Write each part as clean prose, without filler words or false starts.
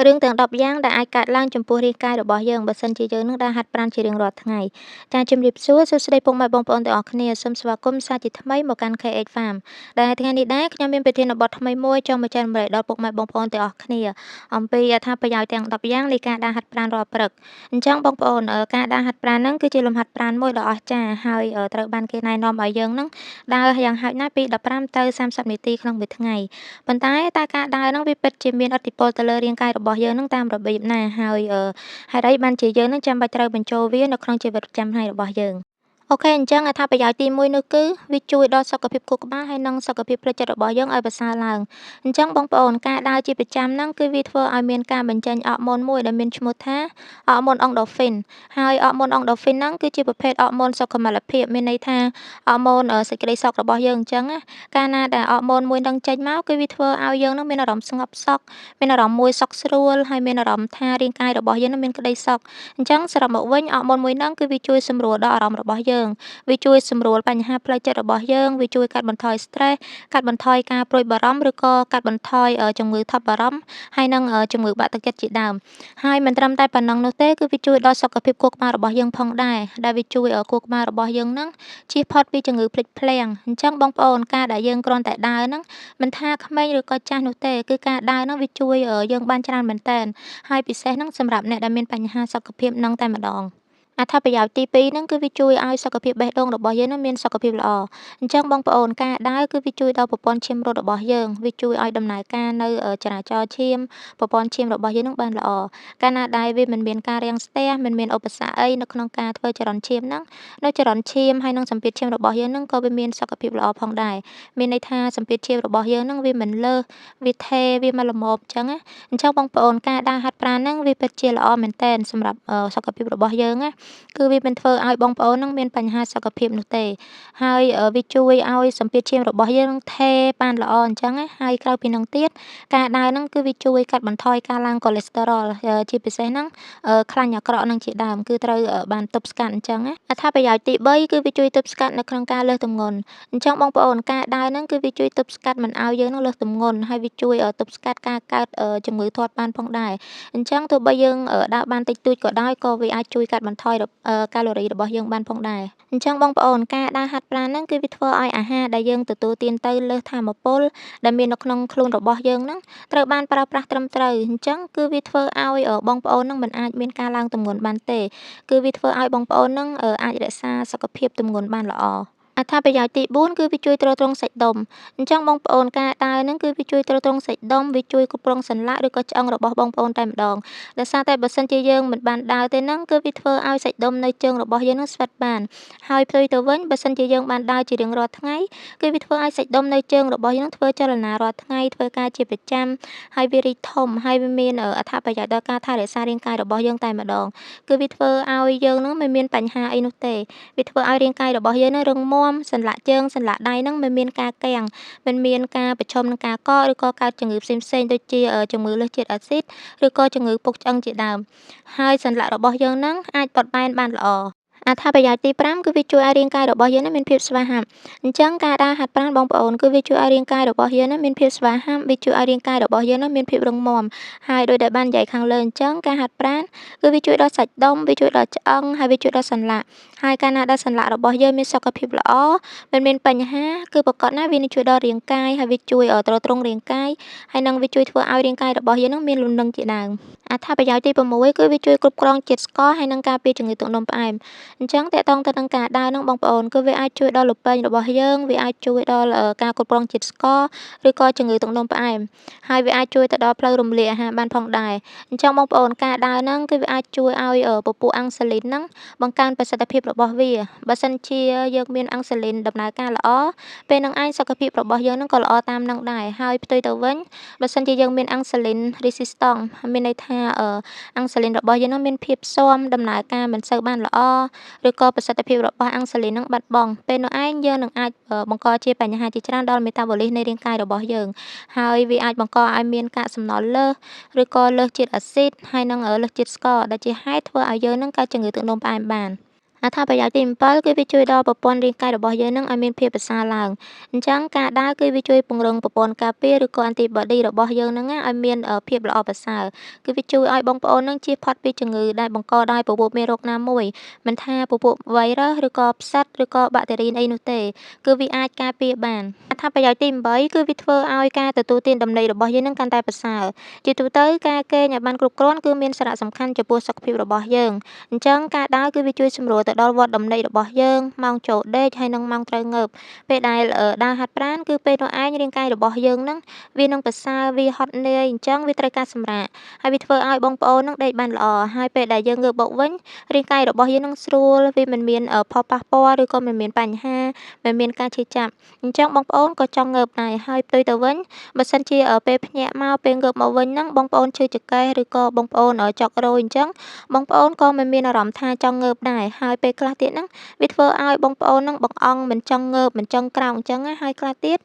រឿងទាំង10យ៉ាងដែលអាចកើតឡើងចំពោះរាងកាយរបស់យើងបើសិនជាយើងនឹងដើរហាត់ប្រាណជារៀងរាល់ថ្ងៃចាជំរាបសួរសួស្តីពុកម៉ែបងប្អូនទាំងអស់គ្នាសូមស្វាគមន៍សាជាថ្មីមកកាន់ KH Farm ដែលថ្ងៃនេះដែរខ្ញុំមានប្រធានបទថ្មីមួយចង់មកចែករំលែកដល់ពុកម៉ែបងប្អូនទាំងអស់គ្នាអំពីអត្ថប្រយោជន៍ទាំង10យ៉ាងនៃការដើរហាត់ប្រាណរាល់ព្រឹកអញ្ចឹងបងប្អូនការដើរហាត់ប្រាណហ្នឹងគឺជាលំហាត់ប្រាណមួយដ៏អស្ចារ្យហើយត្រូវបានគេណែនាំឲ្យយើងហ្នឹងដើរយ៉ាងហោចណាស់ពី15ទៅ30នាទីក្នុងមួយថ្ងៃប៉ុន្តែតើការដើរហ្នឹងវាពិតជាមានឥទ្ធិពលទៅលើរាងកាយរបស់យើងហ្នឹងតាមរបៀបណាហើយហេតុអីបានជាយើងហ្នឹងចាំបាច់ត្រូវបញ្ចូលវានៅក្នុងជីវិតប្រចាំថ្ងៃរបស់យើង OK អញ្ចឹងអត្ថប្រយោជន៍ទី1នោះគឺវាជួយដល់សុខភាពខួរក្បាលហើយនិងសុខភាពផ្លូវចិត្តរបស់យើងឲ្យប្រសើរឡើងអញ្ចឹងបងប្អូនការដើរជាប្រចាំហ្នឹងគឺវាធ្វើឲ្យមានការបញ្ចេញអរម៉ូនមួយដែលមានឈ្មោះថាអរម៉ូនអង់ដូហ្វីនហើយអរម៉ូនអង់ដូហ្វីនហ្នឹងគឺជាប្រភេទអរម៉ូនសុខុមាលភាពមានន័យថាអរម៉ូនសេចក្តីសុខរបស់យើងអញ្ចឹងណាកាលណាដែលអរម៉ូនមួយហ្នឹងចេញមកគឺវាធ្វើឲ្យយើងហ្នឹងមានអារម្មណ៍ស្ងប់សុខមានអារម្មណ៍មួយសុខស្រួលហើយមានអារម្មណ៍ថារាងកាយរបស់យើងហ្នឹងមានក្តីសុខអញ្ចឹងសរុបមកវិញអរម៉ូនមួយហ្នឹងគឺវាជួយសម្រួលដល់អារម្មណ៍របស់យើងវាជួយសម្រួលបញ្ហាផ្លូវចិត្តរបស់យើងវាជួយកាត់បន្ថយ stress កាត់បន្ថយការព្រួយបារម្ភឬក៏កាត់បន្ថយជំងឺថប់បារម្ភហើយនិងជំងឺបាក់ទឹកចិត្តជាដើមហើយមិនត្រឹមតែប៉ុណ្ណឹងនោះទេគឺវាជួយដល់សុខភាពខួរក្បាលរបស់យើងផងដែរដែលវាជួយខួរក្បាលរបស់យើងហ្នឹងជៀសផុតពីជំងឺភ្លេចភ្លាំងអញ្ចឹងបងប្អូនការដែលយើងគ្រាន់តែដើរហ្នឹងមិនថាក្មេងឬក៏ចាស់នោះទេគឺការដើរហ្នឹងវាជួយយើងបានច្រើនមែនទែនហើយពិសេសហ្នឹងសម្រាប់អ្នកដែលមានបញ្ហាសុខភាពហ្នឹងតែម្ដងអត្ថប្រយោជន៍ទី2ហ្នឹងគឺវាជួយឲ្យសុខភាពបេះដូងរបស់យើងនឹងមានសុខភាពល្អអញ្ចឹងបងប្អូនការដើរគឺវាជួយដល់ប្រព័ន្ធឈាមរត់របស់យើងវាជួយឲ្យដំណើរការនៅចរាចរណ៍ឈាមប្រព័ន្ធឈាមរបស់យើងនឹងបានល្អកាលណាដែលវាមិនមានការរាំងស្ទះមិនមានឧបសគ្គអីនៅក្នុងការធ្វើចរន្តឈាមហ្នឹងនៅចរន្តឈាមហើយនិងសម្ពាធឈាមរបស់យើងហ្នឹងក៏វាមានសុខភាពល្អផងដែរមានន័យថាសម្ពាធឈាមរបស់យើងហ្នឹងវាមិនលើសវាថេរវាមកល្មមអញ្ចឹងណាអញ្ចឹងបងប្អូនការដើរហាត់ប្រាណហ្នឹងវាពិតជាល្អមែនទែនសម្រាប់សុខភាពរបស់យើងណាគឺវាមិនធ្វើឲ្យបងប្អូននឹងមានបញ្ហាសុខភាពនោះទេហើយវាជួយឲ្យសម្ពាធឈាមរបស់យើងនឹងថេរបានល្អអញ្ចឹងណាហើយក្រៅពីនឹងទៀតការដើរហ្នឹងគឺវាជួយកាត់បន្ថយការឡើងកូលេស្តេរ៉ុលជាពិសេសហ្នឹងខ្លាញ់អាក្រក់ហ្នឹងជាដើមគឺត្រូវបានទប់ស្កាត់អញ្ចឹងណាអត្ថប្រយោជន៍ទី3គឺវាជួយទប់ស្កាត់នៅក្នុងការលើសទម្ងន់អញ្ចឹងបងប្អូនការដើរហ្នឹងគឺវាជួយទប់ស្កាត់មិនឲ្យយើងនឹងលើសទម្ងន់ហើយវាជួយទប់ស្កាត់ការកើតជំងឺធាត់បានផងដែរអញ្ចឹងទោះបីយើងដើរបានតិចតួចក៏ដោយក៏វាអាចជួយកាត់បន្ថយកាឡូរីរបស់យើងបានផងដែរអញ្ចឹងបងប្អូនការដើរហាត់ប្រាណហ្នឹងគឺវាធ្វើឲ្យអាហារដែលយើងទទួលទានទៅលើសថាមពលដែលមាននៅក្នុងខ្លួនរបស់យើងហ្នឹងត្រូវបានប្រើប្រាស់ត្រឹមត្រូវអញ្ចឹងគឺវាធ្វើឲ្យបងប្អូនហ្នឹងមិនអាចមានការឡើងទម្ងន់បានទេគឺវាធ្វើឲ្យបងប្អូនហ្នឹងអាចរក្សាសុខភាពទម្ងន់បានល្អអត្ថប្រយោជន៍ទី4គឺវាជួយទ្រទ្រង់សាច់ដុំអញ្ចឹងបងប្អូនការដើរហ្នឹងគឺវាជួយទ្រទ្រង់សាច់ដុំវាជួយគ្រប់គ្រងសន្លាក់ឬក៏ឆ្អឹងរបស់បងប្អូនតែម្ដងដោយសារតែបើសិនជាយើងមិនបានដើរទេហ្នឹងគឺវាធ្វើឲ្យសាច់ដុំនៅជើងរបស់យើងហ្នឹងស្វិតបានហើយផ្ទុយទៅវិញបើសិនជាយើងបានដើរជារៀងរាល់ថ្ងៃគឺវាធ្វើឲ្យសាច់ដុំនៅជើងរបស់យើងធ្វើចលនារាល់ថ្ងៃធ្វើការជាប្រចាំហើយវារីកធំហើយវាមានអត្ថប្រយោជន៍ដល់ការថែរក្សារាងកាយរបស់យើងតែម្ដងគឺវាធ្វើឲ្យយើងហ្នឹងមិនមានបញ្ហាអីនោះទេវាធ្វើឲ្យរាងកាយរបស់យើងហ្នឹងរឹងមាំសន្លាក់ជើងសន្លាក់ដៃហ្នឹងមិនមានការកាំងមិនមានការប្រឈមនឹងការកកឬក៏កើតជំងឺផ្សេងៗដូចជាជំងឺលើសជាតិអាស៊ីតឬក៏ជំងឺពុកឆ្អឹងជាដើមហើយសន្លាក់របស់យើងហ្នឹងអាចបត់បែនបានល្អអត្ថប្រយោជន៍ទី5គឺវាជួយឲ្យរាងកាយរបស់យើងមានភាពស្វាហាប់អញ្ចឹងការដើរហាត់ប្រាណបងប្អូនគឺវាជួយឲ្យរាងកាយរបស់យើងមានភាពស្វាហាប់វាជួយឲ្យរាងកាយរបស់យើងមានភាពរឹងមាំហើយដោយដែលបាននិយាយខាងលើអញ្ចឹងការហាត់ប្រាណគឺវាជួយដល់សាច់ដុំវាជួយដល់ឆ្អឹងហើយវាជួយដល់សន្លាក់ហើយកាលណាដល់សន្លាក់របស់យើងមានសុខភាពល្អមិនមានបញ្ហាគឺប្រាកដណាស់វានឹងជួយដល់រាងកាយហើយវាជួយទ្រទ្រង់រាងកាយហើយនឹងវាជួយធ្វើឲ្យរាងកាយរបស់យើងនឹងមានលំនឹងជាដើមអត្ថប្រយោជន៍ទី6គឺវាជួយគ្រប់គ្រងជាតិស្ករហើយនិងការពារជំងឺទឹកនោមផ្អែមអញ្ចឹងទាក់ទងទៅនឹងការដើរហ្នឹងបងប្អូនគឺវាអាចជួយដល់លពេញរបស់យើងវាអាចជួយដល់ការគ្រប់គ្រងជាតិស្ករឬក៏ជំងឺទឹកនោមផ្អែមហើយវាអាចជួយទៅដល់ផ្លូវរំលាយអាហារបានផងដែរអញ្ចឹងបងប្អូនការដើរហ្នឹងគឺវាអាចជួយឲ្យពពួកអាំងស៊ូលីនហ្នឹងបង្កើនប្រសិទ្ធភាពរបស់វាបើសិនជាយើងមានអាំងស៊ូលីនដំណើរការល្អពេលហ្នឹងឯងសុខភាពរបស់យើងហ្នឹងក៏ល្អតាមហ្នឹងដែរហើយផ្ទុយទៅវិញបើសិនជាយើងមានអាំងស៊ូលីន resistant មានន័យថាអាំងស៊ូលីនរបស់យើងហ្នឹងមានភាពស៊ាំដំណើរការមិនសូវបានល្អឬក៏ប្រសិទ្ធភាពរបស់អាំងស៊ូលីនហ្នឹងបាត់បង់ពេលនោះឯងយើងនឹងអាចបង្កជាបញ្ហាជាច្រើនដល់មេតាបូលីសនៃរាងកាយរបស់យើងហើយវាអាចបង្កឲ្យមានកាកសំណល់លើសឬក៏លើសជាតិអាស៊ីតហើយនិងលើសជាតិស្ករដែលជាហេតុធ្វើឲ្យយើងនឹងកើតជំងឺទឹកនោមផ្អែមបាន អ អត្ថប្រយោជន៍ទី7គឺវាជួយដល់ប្រព័ន្ធរាងកាយរបស់យើងនឹងឲ្យមានភាពប្រសើរឡើងអញ្ចឹងការដើរគឺវាជួយពង្រឹងប្រព័ន្ធការពារឬក៏ antibody របស់យើងនឹងឲ្យមានភាពល្អប្រសើរគឺវាជួយឲ្យបងប្អូននឹងជៀសផុតពីជំងឺដែលបង្កដោយពពួកមេរោគណាមួយមិនថាពពួកវីរុសឬក៏ផ្សិតឬក៏បាក់តេរីអីនោះទេគឺវាអាចការពារបានអត្ថប្រយោជន៍ទី8គឺវាធ្វើឲ្យការទទួលទានដំណេករបស់យើងនឹងកាន់តែប្រសើរជាទូទៅការគេងឲ្យបានគ្រប់គ្រាន់គឺមានសារៈសំខាន់ចំពោះសុខភាពរបស់យើងអញ្ចឹងការដើរគឺវាជួយសម្រួលទៅដល់វដ្តដំណេករបស់យើងម៉ោងចូលដេកហើយនិងម៉ោងត្រូវងើបពេលដែលដើរហាត់ប្រាណគឺពេលនោះឯងរាងកាយរបស់យើងនឹងវានឹងប្រសើរវាហត់នឿយអញ្ចឹងវាត្រូវការសម្រាកហើយវាធ្វើឲ្យបងប្អូននឹងដេកបានល្អហើយពេលដែលយើងងើបមកវិញរាងកាយរបស់យើងនឹងស្រួលវាមិនមានផលប៉ះពាល់ឬក៏មិនមានបញ្ហាមិនមានការឈឺចាប់អញ្ចឹងបងប្អូនក៏ចង់ងើបដែរហើយផ្ទុយទៅវិញបើសិនជាពេលភ្ញាក់មកពេលងើបមកវិញហ្នឹងបងប្អូនឈឺចង្កេះឬក៏បងប្អូនចុករោយអញ្ចឹងបងប្អូនក៏មិនមានអារម្មណ៍ថាចង់ងើបដែរហើយពេលខ្លះទៀតហ្នឹងវាធ្វើឲ្យបងប្អូនហ្នឹងបង្អង់មិនចង់ងើបមិនចង់ក្រោកអញ្ចឹងណាហើយខ្លះទៀត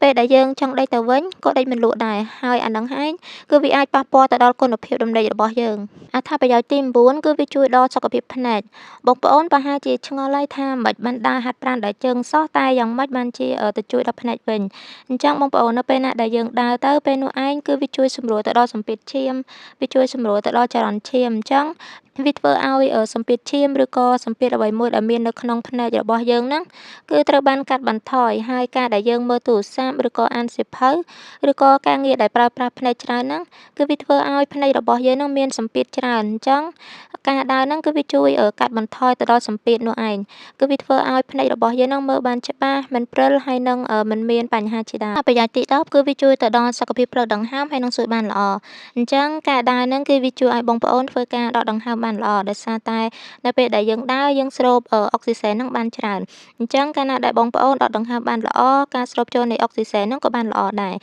ពេលដែលយើងចង់ដេកទៅវិញក៏ដេកមិនលក់ដែរហើយអាហ្នឹងឯងគឺវាអាចប៉ះពាល់ទៅដល់គុណភាពដំណេករបស់យើងអត្ថប្រយោជន៍ទី9គឺវាជួយដល់សុខភាពភ្នែកបងប្អូនប្រហែលជាឆ្ងល់ហើយថាមិនបានដើរហាត់ប្រាណដោយជើងសោះតែយ៉ាងម៉េចបានជាទៅជួយដល់ភ្នែកវិញអញ្ចឹងបងប្អូននៅពេលណាដែលយើងដើរទៅពេលនោះឯងគឺវាជួយសម្រួលទៅដល់សម្ពាធឈាមវាជួយសម្រួលទៅដល់ចរន្តឈាមអញ្ចឹងវាធ្វើឲ្យសម្ពាធឈាមឬក៏សម្ពាធអ្វីមួយដែលមាននៅក្នុងភ្នែករបស់យើងហ្នឹងគឺត្រូវបានកាត់បន្ថយហើយការដែលយើងមើលទូរស័ព្ទឬក៏អានសៀវភៅឬក៏ការងារដែលប្រើប្រាស់ភ្នែកច្រើនហ្នឹងគឺវាធ្វើឲ្យភ្នែករបស់យើងហ្នឹងមានសម្ពាធច្រើនអញ្ចឹងការដើរហ្នឹងគឺវាជួយកាត់បន្ថយទៅដល់សម្ពាធនោះឯងគឺវាធ្វើឲ្យភ្នែករបស់យើងហ្នឹងមើលបានច្បាស់មិនព្រិលហើយនឹងមិនមានបញ្ហាជាដើមប្រយោជន៍ទី10គឺវាជួយទៅដល់សុខភាពផ្លូវដង្ហើមហើយនឹងសួតបានល្អអញ្ចឹងការដើរហ្នឹងគឺវាជួយឲ្យបងប្អូនធ្វើការដកដង្ហើមបានល្អដោយសារតែនៅពេលដែលយើងដើរយើងស្រូបអុកស៊ីសែនហ្នឹងបានច្រើនអញ្ចឹងកាលណាដែលបងប្អូនដកដង្ហើមបានល្អការស្រូបចូលនៃអុកស៊ីសែនហ្នឹងក៏បានល្អដែរ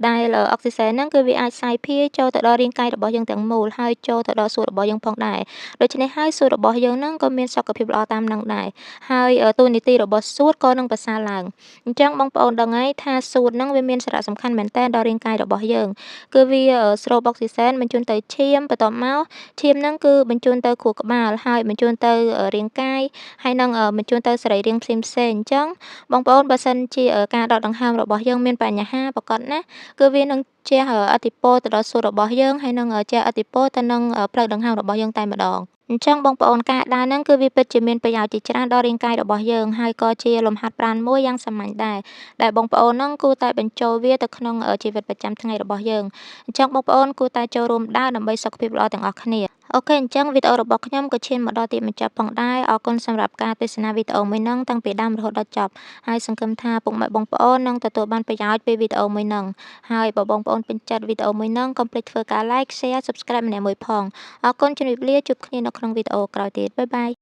ដែលអុកស៊ីសែនហ្នឹងគឺវាអាចសាយភាយចូលទៅដល់រាងកាយរបស់យើងទាំងមូលហើយចូលទៅដល់សួតរបស់យើងផងដែរដូច្នេះហើយសួតរបស់យើងហ្នឹងក៏មានសុខភាពល្អតាមនឹងដែរហើយតួនាទីរបស់សួតក៏នឹងប្រសើរឡើងអញ្ចឹងបងប្អូនដឹងហើយថាសួតហ្នឹងវាមានសារៈសំខាន់មែនទែនដល់រាងកាយរបស់យើងគឺវាស្រូបអុកស៊ីសែនបញ្ជូនទៅឈាមបន្ទាប់មកឈាមហ្នឹងគឺបញ្ជូនទៅខួរក្បាលហើយបញ្ជូនទៅរាងកាយហើយនឹងបញ្ជូនទៅសរីរាង្គផ្សេងៗអញ្ចឹងបងប្អូនបើសិនជាការដកដង្ហើមរបស់យើងមានបញ្ហាប្រាកដណាស់គឺវានឹងជះឥទ្ធិពលទៅដល់សួតរបស់យើងហើយនឹងជះឥទ្ធិពលទៅនឹងផ្លូវដង្ហើមរបស់យើងតែម្ដងអញ្ចឹងបងប្អូនការដើរហ្នឹងគឺវាពិតជាមានប្រយោជន៍ជាច្រើនដល់រាងកាយរបស់យើងហើយក៏ជាលំហាត់ប្រាណមួយយ៉ាងសាមញ្ញដែរដែលបងប្អូនហ្នឹងគួរតែបញ្ចូលវាទៅក្នុងជីវិតប្រចាំថ្ងៃរបស់យើងអញ្ចឹងបងប្អូនគួរតែចូលរួមដើរដើម្បីសុខភាពល្អទាំងអស់គ្នា OK អញ្ចឹងវីដេអូរបស់ខ្ញុំក៏ឈានមកដល់ទីបញ្ចប់ផងដែរអរគុណសម្រាប់ការទស្សនាវីដេអូមួយហ្នឹងតាំងពីដើមរហូតដល់ចប់ហើយសង្ឃឹមថាពុកម៉ែបងប្អូននឹងទទួលបានប្រយោជន៍ពីវីដេអូមួយហ្នឹងហើយបើបងប្អូនពេញចិត្តវីដេអូមួយហ្នឹងកុំភ្លេចធ្វើការ Like Share Subscribe ម្នាក់មួយផងអរគុណជម្រាបលាជួបគ្នានៅក្នុងវីដេអូក្រោយទៀត bye bye.